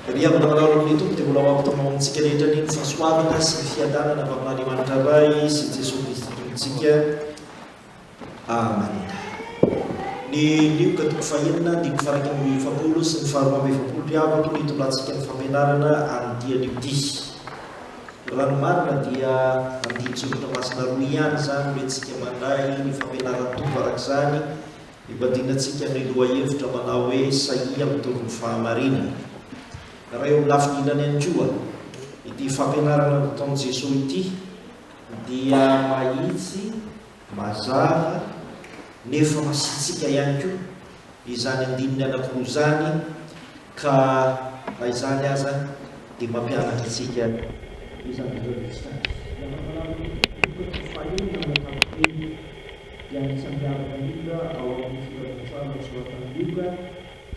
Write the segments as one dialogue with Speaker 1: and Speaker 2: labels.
Speaker 1: Ry havana malala ao amin'ny Tompo dia mbola ho ampitaonao amintsika rehetra anie ny fahasoavana sy ny fiadanana avy amin'Andriamanitra Ray sy Jesoa Kristy Tompontsika. Amen. Ny Lioka toko fahenina andininy faha-41 sy ny faha-42 ry havako no hitondrantsika ny fampianarana an'ity anio ity. Raha ny marina dia andinin-tsoratra masina roa ihany izany no entintsika mandray ny fampianaran'ny Tompo araka izany Ibadinantsika ny lohahevitra manao hoe Sahia mitory ny fahamarinana. Raha eo amin'ny lafiny ilany ihany koa, ity fampianarana nataon'i Jesoa ity dia mahitsy, mazava, nefa masiantsika ihany koa izany andininy anankiroa izany ka na izany aza dia mampianatra antsika izany zavatra izany. Ny an'Ambalava Lioka toko fahenina amin'ny ankapobeny dia anisan'ny miavaka indrindra ao amin'ny filazantsara nosoratan'i Lioka,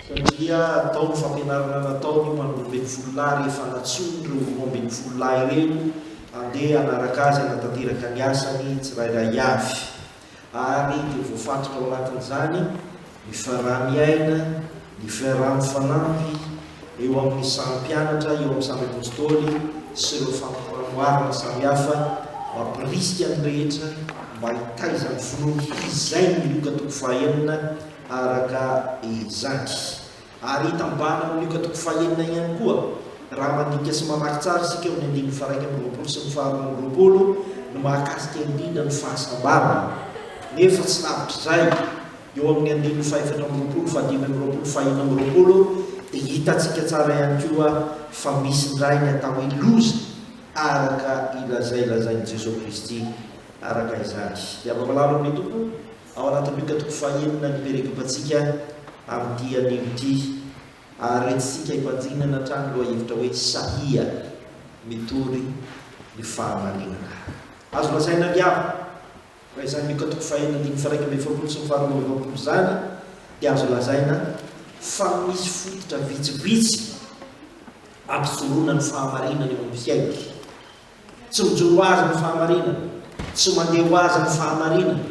Speaker 1: satria tao ny fampianarana nataony ho an'ny 12 lahy rehefa nantsoiny ireo 12 lahy ireo handeha hanaraka azy hanatanteraka ny asany tsirairay avy. Ary dia voafatotra ao anatin'izany ny fiaraha-miaina, ny fiaraha-mifanampy eo amin'ny samy mpianatra, eo amin'ny samy apostoly sy ireo fampanoarana samihafa mampirisika ny rehetra mba hitaiza ny finoany izay ny Lioka toko fahaenina araka izany. Ary hita mibahana amin'ny Lioka toko fahenina ihany koa, raha mandinika sy mamaky tsara isika eo amin'ny andininy faha-21 sy ny faha-22 no mahakasika indrindra ny fahasambarana. Nefa tsy lavitr'izay, eo amin'ny andininy faha-24, faha-25, faha-26 dia hitantsika tsara ihany koa fa misy indray ny atao hoe loza araka ilazay lazain'i Jesoa Kristy araka izany. Dia mamalalo amin'ny Tompo. Ao anatin'ny Lioka toko fahenina ny perikopantsika amin'ity anio ity, ary rentsika ibanjinana hatrany lohahevitra hoe Sahia mitory ny fahamarinana. Azo lazaina ry havana, raha izany Lioka toko fahenina andininy faha-41 sy ny faha-42 izany dia azo lazaina fa misy fototra vitsivitsy ampijoroana ny fahamarinana eo amin'ny fiainana. Tsy mijoro ho azy ny fahamarinana, tsy mandeha ho azy ny fahamarinana,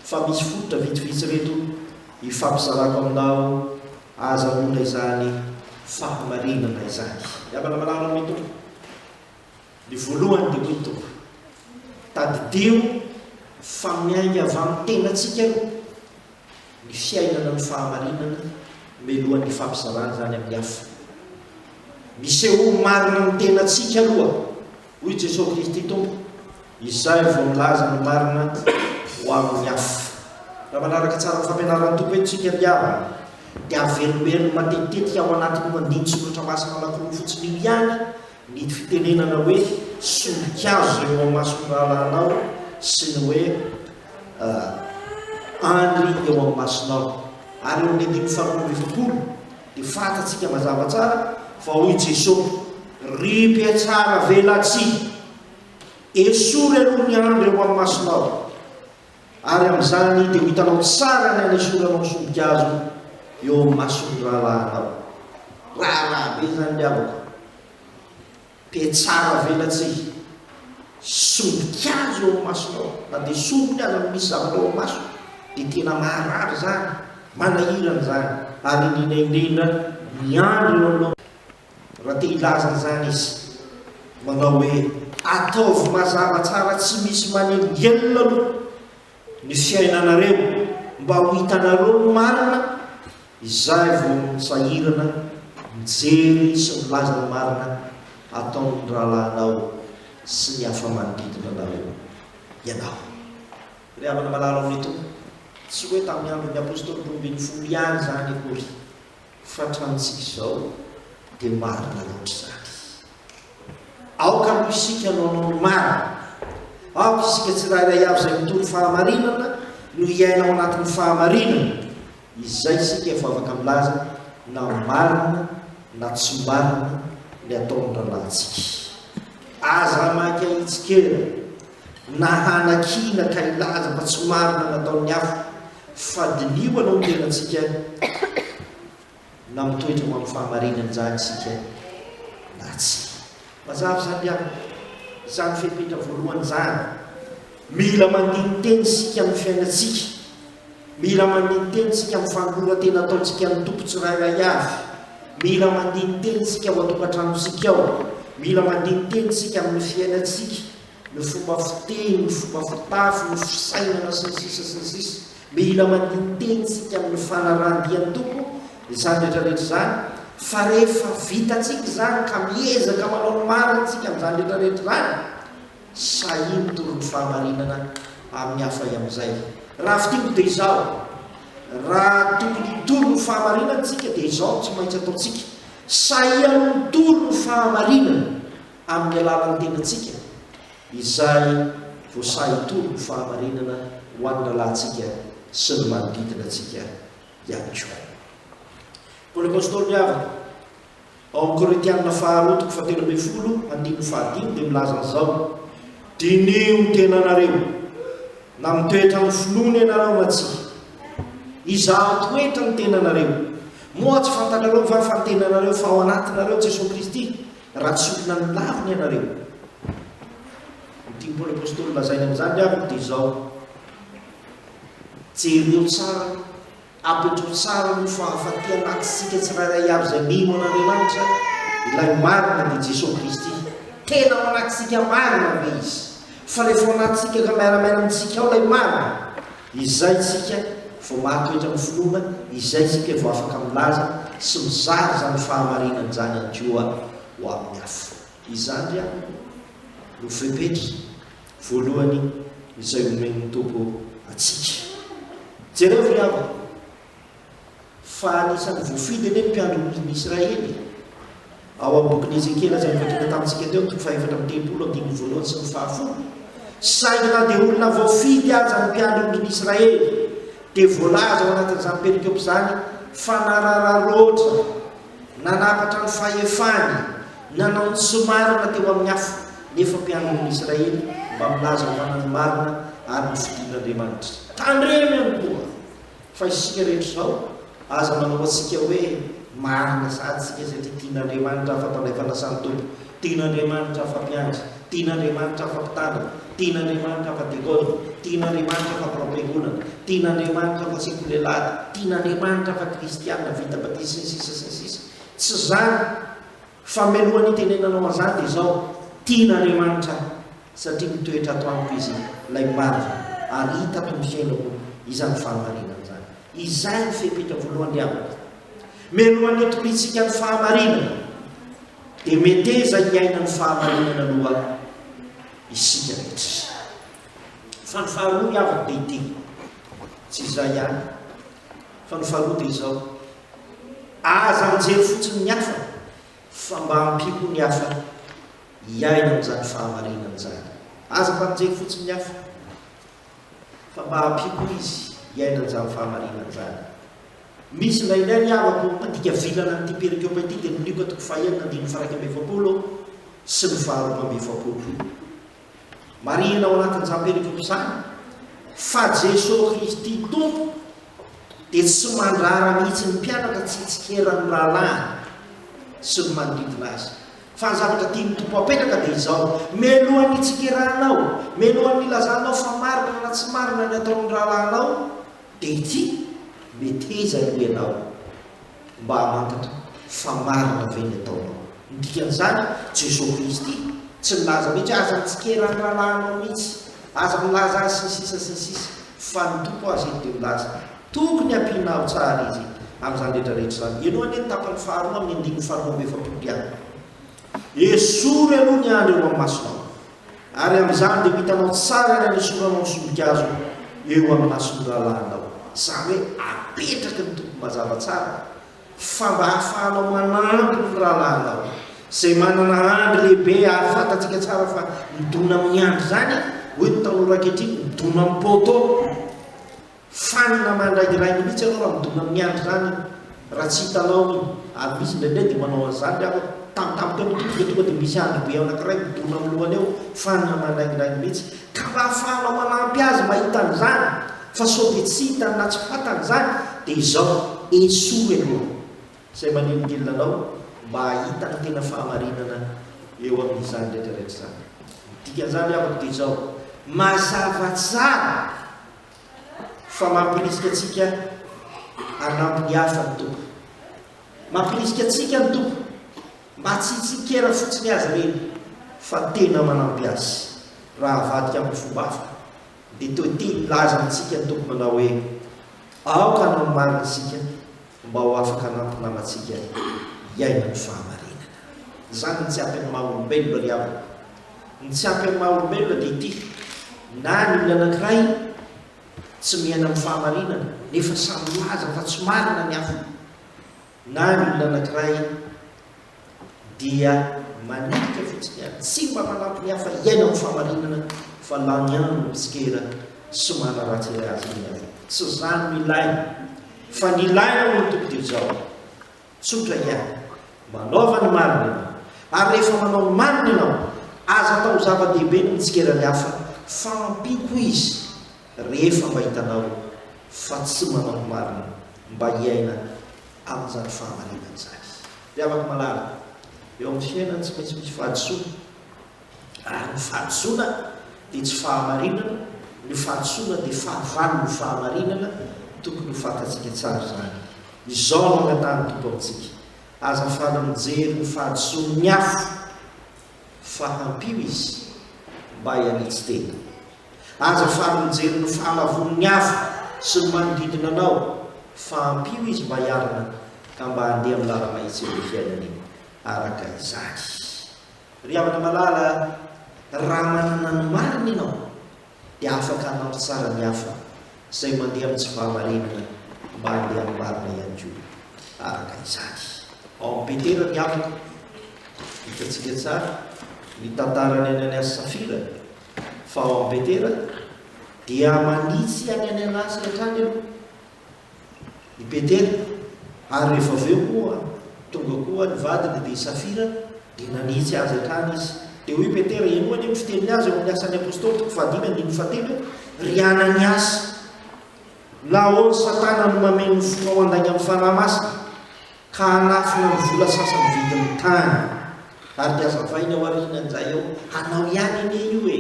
Speaker 1: fa misy fototra vitsivitsy ireto ifampizarako aminao ahazahoana izany fahamarinana izany. Ry havana malala amin'ny Tompo, ny voalohany dia hoy ny Tompo, tadidio fa miainga avy amin'ny tenantsika aloha ny fiainana ny fahamarinana mialohan'ny hifampizarana izany amin'ny hafa. Misehoa marina amin'ny tenantsika aloha, hoy Jesoa Kristy Tompo, izay vao milaza ny marina ho amin'ny hafa. Raha manaraka tsara ny fampianaran'ny Tompo eto isika ry havana, dia averimberiny matetitetika ao anatin'io andinin-tsoratra masina anankiroa fotsiny io ihany ny fitenenana hoe sombin-kazo eo amin'ny mason'ny rahalahinao sy ny hoe andry eo amin'ny masonao. Ary eo amin'ny andininy faharoa 42 dia fantatsika mazava tsara fa hoy Jesoa, Ry mpiatsara velatsihy, esory aloha ny andry eo amin'ny masonao, ary amin'izany dia ho hitanao tsara ny hanesoranao ny sombin-kazo eo amin'ny mason'ny rahalahinao. Raharaha be izany ry havako. Mpiatsara velatsihy, sombin-kazo eo amin'ny masonao, na dia sombiny aza no misy zavatra eo amin'ny maso, dia tena maharary izany, manahirana izany, ary indrindra indrindra miandry eo anoloana. Raha te hilaza an'izany izy, manao hoe, Ataovy mazava tsara tsy misy manelingelina aloha ny fiainanareo mba ho hitanareo ny marina, izay vao sahirana mijery sy milaza ny marina ataon'ny rahalahinao sy ny hafa manodidina anareo ianao. Ry havana malala ao amin'ny Tompo, tsy hoe tamin'ny andron'ny Apostoly 12 ihany izany akory, fa hatramintsika izao dia marina loatra izany. Aoka aloha isika no hanao ny marina. Aoka isika tsirairay avy izay mitory fahamarinana no hiaina ao anatin'ny fahamarinana. Izay isika vao afaka milaza na marina na tsy marina ny ataon'ny rahalahintsika. Aza maika hitsikera na hanakiana ka hilaza fa tsy marina ny ataon'ny hafa fa diniho aloha ny tenantsika na mitoetra ho amin'ny fahamarinana izany isika na tsia. Mazava izany ry havana, izany fepetra voalohany izany. Mila mandini-tena isika amin'ny fiainantsika. Mila mandini-tena isika amin'ny fanoloran-tena ataontsika amin'ny Tompo tsirairay avy. Mila mandini-tena isika ao an-tokantranontsika ao. Mila mandini-tena isika amin'ny fiainantsika, ny fomba fiteny, ny fomba fitafy, ny fisainana, sy ny sisa sy ny sisa. Mila mandini-tena isika amin'ny fanarahan-dia ny Tompo, izany rehetra rehetra izany, fa rehefa vitantsika izany ka miezaka manao ny marina isika amin'izany rehetra rehetra izany, sahia mitory ny fahamarinana amin'ny hafa amin'izay. Raha fintiniko dia izao, raha tokony hitory ny fahamarinana isika dia izao no tsy maintsy ataontsika, sahia mitory ny fahamarinana amin'ny alalan'ny tenantsika, izay vao sahy hitory ny fahamarinana ho an'ny rahalahintsika sy ny manodidina antsika ihany koa. Paoly Apostoly ry havana, ao amin'ny Korintianina faharoa toko fahatelo ambinifolo andininy fahadimy dia milaza an'izao, Diniho ny tenanareo, na mitoetra amin'ny finoana ianareo na tsia. Izaho toetra ny tenanareo. Moa tsy fantatrareo va fa ny tenanareo fa ao anatinareo Jesoa Kristy? Raha tsy olona nolavina ianareo. Ny tian'i Paoly Apostoly lazaina amin'izany ry havako dia izao, Jereo tsara, apetraho tsara aloha fa afa-ty anatintsika tsirairay avy izay mino an'Andriamanitra, ilay marina dia Jesoa Kristy. Tena ao anatintsika marina ve Izy? Fa rehefa ao anatintsika ka miara-miaina amintsika ao ilay marina, Izay isika vao mahatoetra ny finoana, izay isika vao afaka milaza sy mizara izany fahamarinana izany ihany koa ho amin'ny hafa. Izany ry havana no fepetra voalohany izay omen'ny Tompo antsika. Jereo ry havana fa anisan'ny voafidy anie ny mpiandry ondrin'ny Israely e! Ao amin'ny bokin'i Ezekiela izay novakiana tamintsika teo, toko fahefatra amby telopolo, andininy voalohany sy ny fahafolo. Saingy na dia olona voafidy aza ny mpiandry ondrin'i Israely, dia voalaza ao anatin'izany perikopa izany fa narararaotra, nanapatra ny fahefany, nanao ny tsy marina teo amin'ny hafa, nefa mpiandry ondrin'i Israely mba milaza ho manana ny marina ary nofidin'Andriamanitra. Tandremo ihany koa! Fa isika rehetra izao, aza manao antsika hoe marina sahady isika satria tian'Andriamanitra afa-mpandray fanasan'ny Tompo, tian'Andriamanitra afa-mpiandry, tian'Andriamanitra afa-mpitandrina, tian'Andriamanitra afa-diakona, tian'Andriamanitra afa-mpiraim-piangonana, tian'Andriamanitra afa-sekoly alahady, tian'Andriamanitra afa-kristiana vita batisa sy ny sisa sy ny sisa. Tsy izany fa mialohan'ny hitenenanao an'izany dia izao, tian'Andriamanitra aho. Satria mitoetra ato amiko Izy, ilay marina, ary hita ato amin'ny fiainako izany fahamarinana izany. Izay no fepetra voalohany ry havana. Mialohan'ny hitoriantsika ny fahamarinana, dia meteza hiaina ny fahamarinana aloha isika rehetra. Fa ny faharoa ry havana dia ity, tsy izay ihany, fa ny faharoa dia izao, aza mijery fotsiny ny hafa, fa mba ampio koa ny hafa hiaina amin'izany fahamarinana izany. Aza mba mijery fotsiny ny hafa, fa mba ampio koa izy hiaina an'izany fahamarinana izany. Misy indraindray ry havako mpandika vilana an'ity perikopa ity dia ny Lioka toko fahenina andininy faha-41 sy ny faha-42. Marihina ao anatin'izany perikopa izany fa Jesoa Kristy Tompo dia tsy mandrara mihitsy ny mpianatra tsy hitsikera ny rahalahiny sy ny manodidina azy. Fa ny zavatra tian'ny Tompo apetraka dia izao, mialohan'ny hitsikeranao, mialohan'ny hilazanao fa marina na tsy marina ny ataon'ny rahalahinao, dia ity, meteza aloha ianao mba hamantatra fa marina ve ny ataonao. Ny dikan'izany, Jesoa Kristy tsy nilaza mihitsy hoe aza mitsikera ny rahalahinao mihitsy, aza milaza azy sy ny sisa sy ny sisa, fa ny Tompo aza eto dia milaza, Tokony hampianaro tsara izy amin'izany rehetra rehetra izany. Henoy anie ny tapany faharoa amin'ny andininy faharoa amby efapolo ihany. Esory aloha ny andry eo amin'ny masonao, ary amin'izany dia ho hitanao tsara ny hanesoranao ny sombin-kazo eo amin'ny mason'ny rahalahinao. Izany hoe apetraky ny Tompo mazava tsara fa mba hahafahanao manampy ny rahalahinao izay manana andry lehibe ary fantatsika tsara fa midona amin'ny andry izany, hoy ny tanora ankehitriny, midona amin'ny poteau. Fanina mandraigiraingy mihitsy ianao raha midona amin'ny andry izany raha tsy hitanao iny. Ary misy indraindray dia manao an'izany ry havana, tampotampoka eo mitodika tonga dia misy andry be anankiray midona amin'ny lohany eo, fanina mandraingiraingy mihitsy. Ka mba hahafahanao manampy azy mahita an'izany, fa sao dia tsy hitany na tsy fantany izany, dia izao, esory aloha izay manelingelina anao mba hahita ny tena fahamarinana eo amin'izany rehetra rehetra izany. Ny dikan'izany ry havako dia izao, mazava tsara Fa mampirisika antsika hanampy ny hafa ny Tompo. Mampirisika antsika ny Tompo mba tsy hitsikera fotsiny azy ireny fa tena manampy azy. Raha avadika amin'ny fomba hafa dia toy te hilaza amintsika ny Tompo manao hoe, Aoka hanao ny marina isika mba ho afaka hanampy namantsika hiaina ny fahamarinana. Izany ny tsy ampy amin'ny maha olombelona ry havana. Ny tsy ampy amin'ny maha olombelona dia ity, na ny olona anankiray tsy miaina amin'ny fahamarinana nefa samy milaza fa tsy marina ny hafa, na ny olona anankiray dia manilika fotsiny ihany, tsy mba manampy ny hafa hiaina amin'ny fahamarinana fa lany andro mitsikera sy manaratsy ilay azy iny avy eo. Tsy izany no ilaina fa ny ilaina hoy ny Tompo dia izao, tsotra ihany, manaova ny marina ianao, ary rehefa manao ny marina ianao, aza atao ho zava-dehibe ny mitsikera ny hafa fa ampio koa izy rehefa mba hitanao fa tsy manao ny marina mba hiaina amin'izany fahamarinana izany. Ry havako malala, eo amin'ny fiainana tsy maintsy misy fahadisoana, ary ny fahadisoana dia tsy fahamarinana, ny fahadisoana dia fahavalon'ny fahamarinana, tokony ho fantatsika tsara izany. Izao no angatahan'ny Tompo amintsika, aza faly mijery ny fahadisoan'ny hafa, fa ampio izy mba hianitsy tena. Aza faly mijery ny fahalavoan'ny hafa sy ny manodidina anao fa ampio izy mba hiarina ka mba handeha amin'ny lala-mahitsy eo amin'ny fiainany araka izany. Ry havana malala, raha manana ny marina ianao dia afaka hanampy tsara ny hafa izay mandeha amin'ny tsy fahamarinana mba handeha amin'ny marina ihany koa araka izany. Ao amin'i Petera ny havako, hitantsika tsara ny tantaran'i Ananiasy Safira. Fa ao amin'i Petera dia manitsy an'i Ananasy hatrany aloha i Petera, ary rehefa avy eo moa tonga koa ny vadiny dia i Safira dia nanitsy azy hatrany izy. Dia hoy Petera, henoy anie ny fiteniny azy ao amin'ny Asan'ny Apostoly toko fahadimy andininy fahatelo hoe, Ry Ananiasy, nahoana Satana no mameno ny fonao handainga amin'ny Fanahy Masina? Ka hanafina ny vola sasany vidin'ny tany. Ary dia hazavainy ao aorianan'izay ao, hanao ihany anie io e!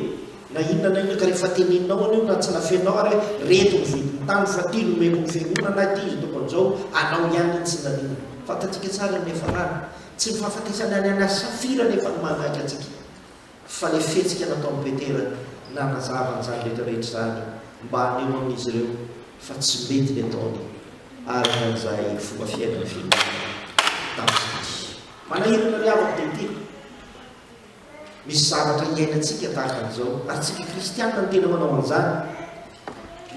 Speaker 1: Na inona na inona, ka rehefa teneninao anie io na tsy nafeninao ary hoe reto ny vidin'ny tany fa ity nomeko ny fiangonana na ity izy ataoko an'izao, anao ihany iny tsy naninona. Fantatsika tsara ny niafarany. Tsy ny fahafatesana any an'i Safira anefa no mahagaga antsika. Fa ilay fihetsika nataon'i Petera nanazava an'izany rehetra rehetra izany mba haneho amin'izy ireo fa tsy mety ny ataony araka an'izay fomba fiainan'ny fiangonana tamin'izany. Manahirana ry havako dia ity, misy zavatra iainantsika tahaka an'izao, ary tsika kristiana no tena manao an'izany.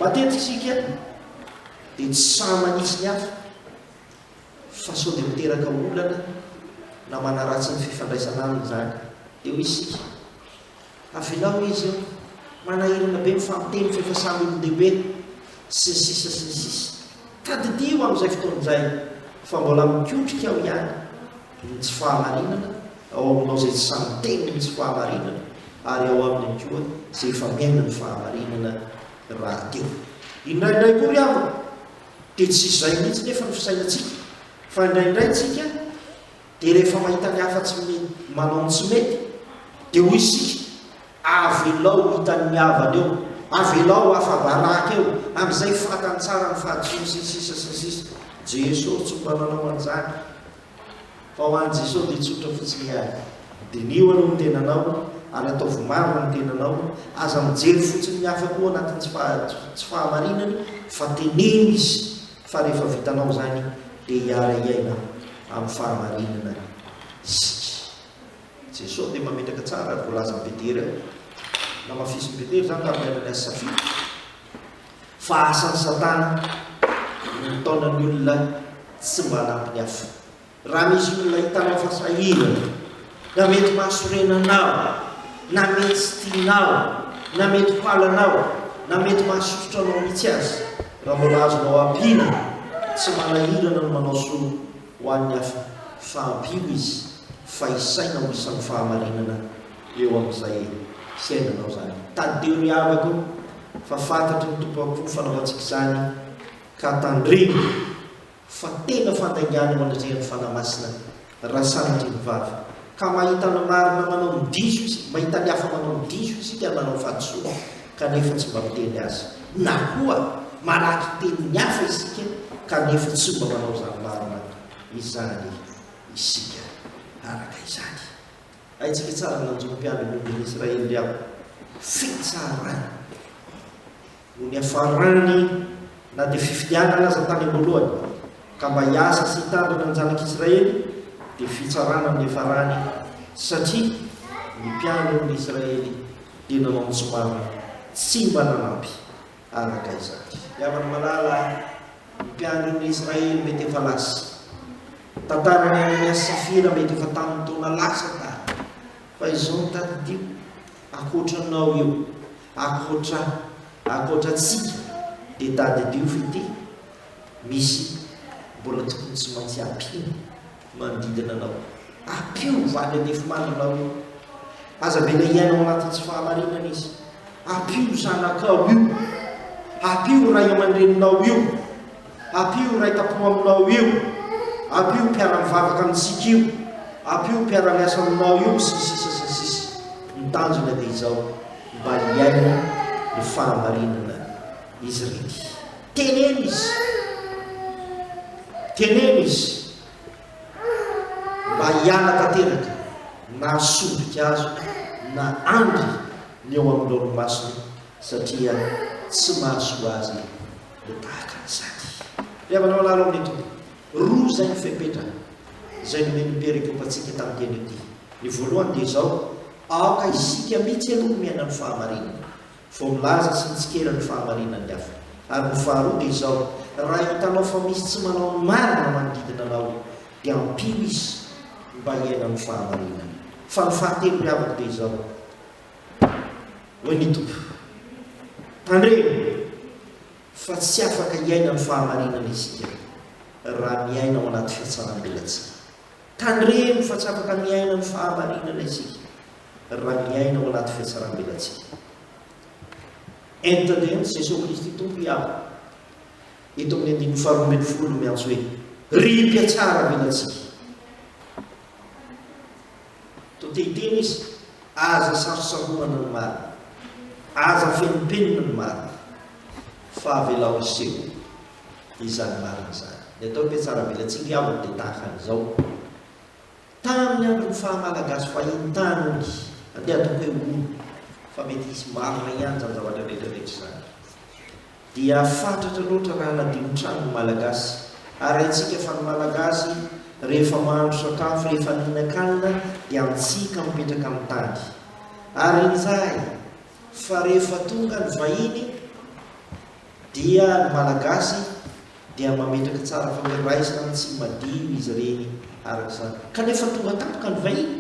Speaker 1: Matetika isika dia tsy sahy manisy ny hafa. Fa sao dia miteraka olana na manaratsy ny fifandraisana aminy izany. Dia hoy isika, Avelao izy eo, manahirana be mifampiteny fa efa samy olon-dehibe, sy ny sisa sy ny sisa. Tadidio amin'izay fotoana izay fa mbola mikotrika ao ihany ny tsy fahamarinana, ao aminao izay tsy sahy miteny ny tsy fahamarinana, ary ao aminy koa izay efa miaina ny fahamarinana rahateo. Indraindray koa ry havana, Dia tsy izay mihitsy nefa ny fisainantsika, fa indraindray tsika dia rehefa mahita ny hafa tsy manao ny tsy mety dia hoy isika, avelao ho hitan'ny havana eo, avelao ho afa-baraka eo, amin'izay fantany tsara ny fahadisoany sy ny sisa sy ny sisa. Jesoa tsy mba nanao an'izany. Fa ho an'i Jesoa dia tsotra fotsiny ihany. Diniho aloha ny tenanao ary ataovy marina ny tenanao, aza mijery fotsiny ny hafa koa anatin'ny tsy fahamarinany fa teneno izy fa rehefa vitanao izany dia hiara-hiaina amin'ny fahamarinana isika. Jesoa dia mametraka tsara ary voalazan'i Petera eo. Namafisin'i Petera izany tamin'ny alalan'i Safira fa asan'i Satana no mitaona ny olona tsy mba hanampy ny hafa. Raha misy olona hitanao fa sahirana, na mety mahasorena anao, na mety tsy tianao, na mety ho halanao, na mety mahasosotra anao mihitsy aza, raha mbola azonao ampiana, tsy manahirana ny manao soa ho an'ny hafa fa ampio izy fa isaina ho isan'ny fahamarinana eo amin'izay fiainanao izany. Tadidio ry havako fa fantatry ny Tompo avokoa ny fanaovantsika izany ka tandremo fa tena fandaingana eo anatrehan'ny Fanahy Masina raha sanatria ny vava ka mahita ny marina manao ny diso isika, mahita ny hafa manao ny diso isika ary manao fahadisoana kanefa tsy mba miteny azy, na koa malaky tenin'ny hafa isika kanefa tsy mba manao izany marina. izany isika araka izany. Haintsika tsara ny nanjo ny mpiandry ny ondrin'i Israely ry havana. Fitsarana no niafarany na dia fifidianana aza tany am-boalohany, ka mba hiasa sy hitandrina ny zanak'Israely dia fitsarana no niafarany satria ny mpiandry ondrin'i Israely dia nanao ny tsy marina, tsy mba nanampy araka izany. Ry havana malala, ny mpiandry ondrin'i Israely mety efa lasa. Tantaran'i Ananiasy sy Safira mety efa tamin'ny taona lasa tany. Fa izao no tadidio, ankoatra anao io, ankoatra ahy, ankoatra antsika, dia tadidio fa ity misy mbola tokony tsy maintsy ampiana manodidina anao. Ampio vady andefimandrinao io. Aza avela hiaina ao anatin'ny tsy fahamarinana izy. Ampio zanakao io. Ampio ray aman-dreninao io. Ampio iray tampo aminao io, ampio mpiara-mivavaka amintsika io, ampio mpiara-miasa aminao io, sy ny sisa sy ny sisa. Ny tanjona dia izao, mba hiaina ny fahamarinana izy ireny. Teneno izy. Teneno izy mba hiala tanteraka na sombin-kazo na andry ny eo anoloan'ny masony satria tsy mahasoa azy no tahaka an'izany. Ry havana malala ao amin'ny Tompo, roa izay ny fepetra izay nomen'ny perikopa antsika tamin'ity anio ity. Ny voalohany dia izao, aoka isika mihitsy aloha no miaina ny fahamarinana, vao milaza sy mitsikera ny fahamarinan'ny hafa. Ary ny faharoa dia izao, raha hitanao fa misy tsy manao ny marina manodidina anao, dia ampio izy mba hiaina ny fahamarinana. Fa ny fahatelo ry havako dia izao, Hoy ny Tompo, Tandremo fa tsy afaka hiaina ny fahamarinana isika raha miaina ao anaty fihatsaram-belatsihy. Tandremo fa tsy afaka miaina ny fahamarinana isika raha miaina ao anaty fihatsaram-belatsihy. Entendendo Jesoa Kristy Tompo hiabo eto amin'ny andininy faharoa 12 miantso hoe, Ry mpihatsara-belatsihy! Toa te hiteny izy, Aza sarotsaromana ny marina, aza afenimpenina ny marina, fa avelao hiseho izany marina izany. Ny atao hoe mpihatsaravelatsihy ry havana dia tahaka an'izao. Tamin'ny andron'ny faha Malagasy fahiny tany hono, andeha ataoko hoe hono, fa mety hisy marina ihany izany zavatra rehetra rehetra izany. Dia fatratra loatra raha hanadio ny trano ny Malagasy. Ary haintsika fa ny Malagasy rehefa mahandro sakafo, rehefa mihinan-kanina dia antsika mipetraka amin'ny tany. Ary injay fa rehefa tonga ny vahiny dia ny Malagasy dia mametraka tsara fa hoe raisina ny tsy madio izy ireny araka izany. Kanefa tonga tampoka ny vahiny,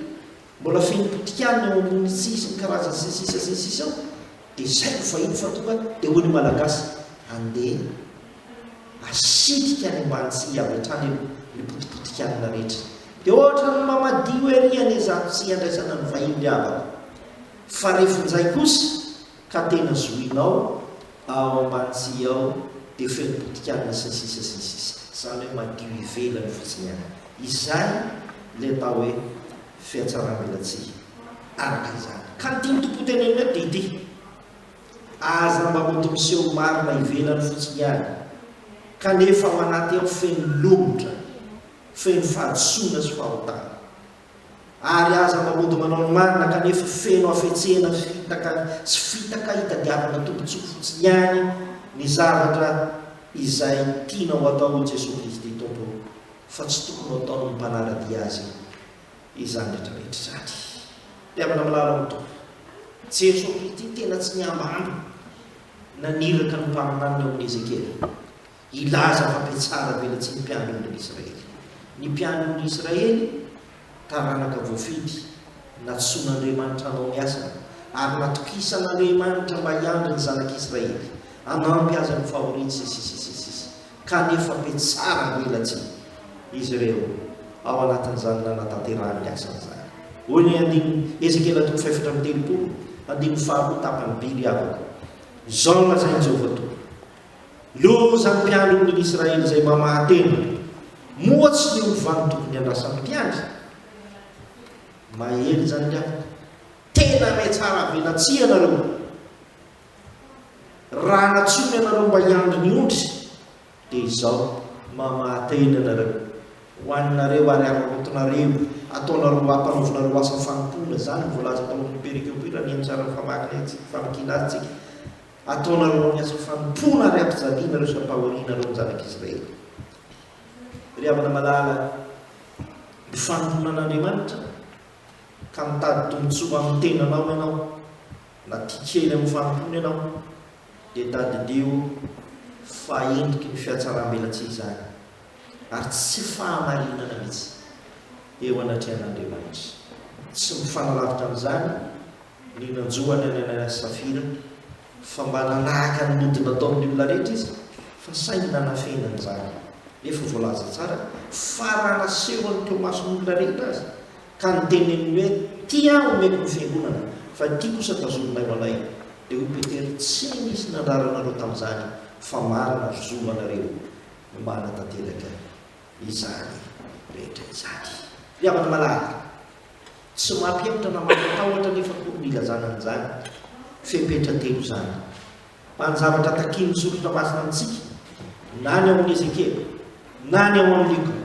Speaker 1: mbola feno potik'anina eo ambony tsihy sy ny karazany sy ny sisa sy ny sisa eo. Dia izay no fahiny fa tonga dia hoy ny Malagasy, andeha asitrika any ambany tsihy avy hatrany aloha ny potipotikanina rehetra. Dia ohatran'ny mamadio ery anie izato tsihy andraisana ny vahiny ry havako. Fa refinjay kosa ka tena zohinao ao ambany tsihy ao dia feno potikanina sy ny sisa sy ny sisa. Izany hoe madio ivelany fotsiny ihany. Izay ilay atao hoe fihatsaram-belatsihy araka izany. Ka ny tian'ny Tompo hotenenina eto dia ity, Aza mba mody miseho marina ivelany fotsiny ihany, kanefa ao anaty ao feno lomotra, feno fahadisoana sy fahotana. Ary aza mba mody manao ny marina kanefa feno hafetsena fitaka sy fitaka hitadiavana tombontsoa fotsiny ihany ny zavatra izay tianao hatao hoy Jesoa Kristy Tompo fa tsy tokony ho ataon'ny mpanara-dia Azy izany rehetra rehetra izany. Mpihavana malala ao amin'ny Tompo, Jesoa Kristy tena tsy nihambahamba naniraka ny mpaminaniny ao amin'i Ezekiela hilaza fa mpiatsara velatsihy ny mpiandry ondrin'i Israely. Ny mpiandry ondrin'i Israely, taranaka voafidy, nantsoin'Andriamanitra hanao ny asany, ary natokisan'Andriamanitra mba hiandry ny zanak'Israely, hanampy azy amin'ny fahoriany, sy ny sisa sy ny sisa. Kanefa be tsara velatsihy izy ireo ao anatin'izany nanatanterahany ny asany izany. Hoy ny andininy Ezekiela toko fahefatra amby 30, andininy faharoa tapany by ry havako, Izao no lazain'i Jehovah Tompo, Loza ny mpiandry ondrin'i Israely izay mamaha tena! Moa tsy ny ondry va no tokony handrasan'ny mpiandry? Mahery izany ry havako. Tena mihatsara velatsihy ianareo! Raha nantsoina ianareo mba hiandry ny ondry, dia izao, mamaha-tena ianareo. Hohaninareo ary araraotinareo, ataonareo ampanaovinareo asa fanompoana, izany no voalaza tao amin'ny perikopa io raha nihaino tsara ny famakiana azy tsika. Ataonareo amin'ny asa fanompoana ary ampijalianareo sy ampahorianareo ny zanak'Israely. Ry havana malala, ny fanompoana an'Andriamanitra ka mitady tombontsoa amin'ny tenanao ianao, na tia kely amin'ny fanompoana ianao, dia tadidio fa endriky ny fihatsaram-belatsihy izany, ary tsy fahamarinana mihitsy eo anatrehan'Andriamanitra. Tsy mifanalavitra amin'izany ny nanjo an'i Ananiasy Safira, fa mba nanahaka ny mody nataon'ny olona rehetra izy, fa saingy nanafenany izany. Nefa voalaza tsara fa raha nasehony teo imason'olona rehetra aza, ka noteneniny hoe, Ity aho omeko ny fiangonana, fa ity kosa tazominay ho anay, dia hoy Petera, Tsy nisy nandrara anareo tamin'izany, fa marina ry zo anareo no manatanteraka izany rehetra izany. Ry havana malala, tsy mampihemotra na mampatahotra anefa akory ny ilazana an'izany fepetra telo izany. Fa ny zavatra takian'ny Soratra Masina amintsika, na ny ao amin'ny Ezekiela, na ny ao amin'ny Lioka,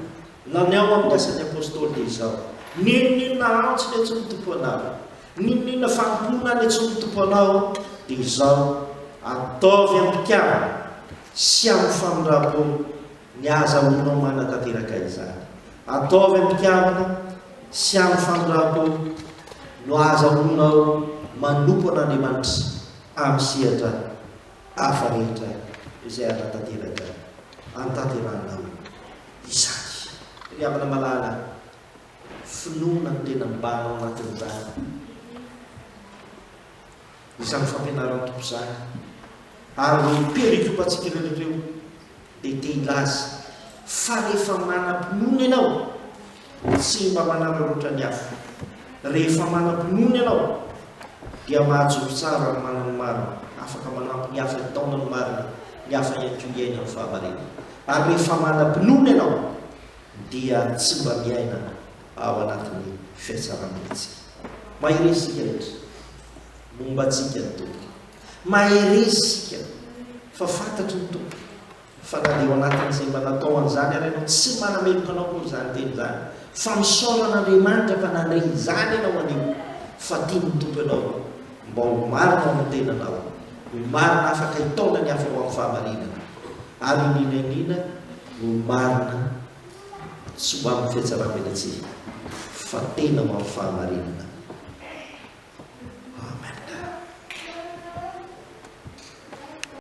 Speaker 1: na ny ao amin'ny Asan'ny Apostoly dia izao, N'inon'inona antso niantsoan'ny Tompo anao, n'inon'inona fanompoana niantsoan'ny Tompo anao, dia izao, ataovy am-pitiavana sy amin'ny famindram-po ny ahazahoanao manatanteraka izany. Ataovy am-pitiavana sy amin'ny famindram-po no ahazahoanao manompo an'Andriamanitra amin'ny sehatra hafa rehetra izay hanatanteraka antaterahanao izany. Ry havana malala, finoana no tena mibahana ao anatin'izany. Izany fampianaran'ny Tompo izany. Ary ireo perikopantsika rehetra ireo dia te hilaza fa rehefa manam-pinoana ianao, tsy mba manararaotra ny hafa. Rehefa manam-pinoana ianao, dia mahajoro tsara ary manana ny marina, afaka manampy ny hafa hitaona ny marina, ny hafa ihany koa hiaina ny fahamarinana. Ary rehefa manam-pinoana ianao, dia tsy mba miaina ao anatin'ny fihatsaram-belatsihy. Mahereza isika rehetra. Momba antsika ny Tompo. Mahereza isika fa fantatry ny Tompo fa na dia ao anatin'izay mba natao an'izany ary ianao, tsy manameloka anao akory izany teny izany, fa misaora an'Andriamanitra fa nandre izany ianao anio, fa tian'ny Tompo ianao mba ho marina ao amin'ny tenanao, ho marina afaka hitaona ny hafa ho amin'ny fahamarinana, ary iniana iniana ho marina tsy ho amin'ny fihatsaram-belatsihy fa tena ho amin'ny fahamarinana.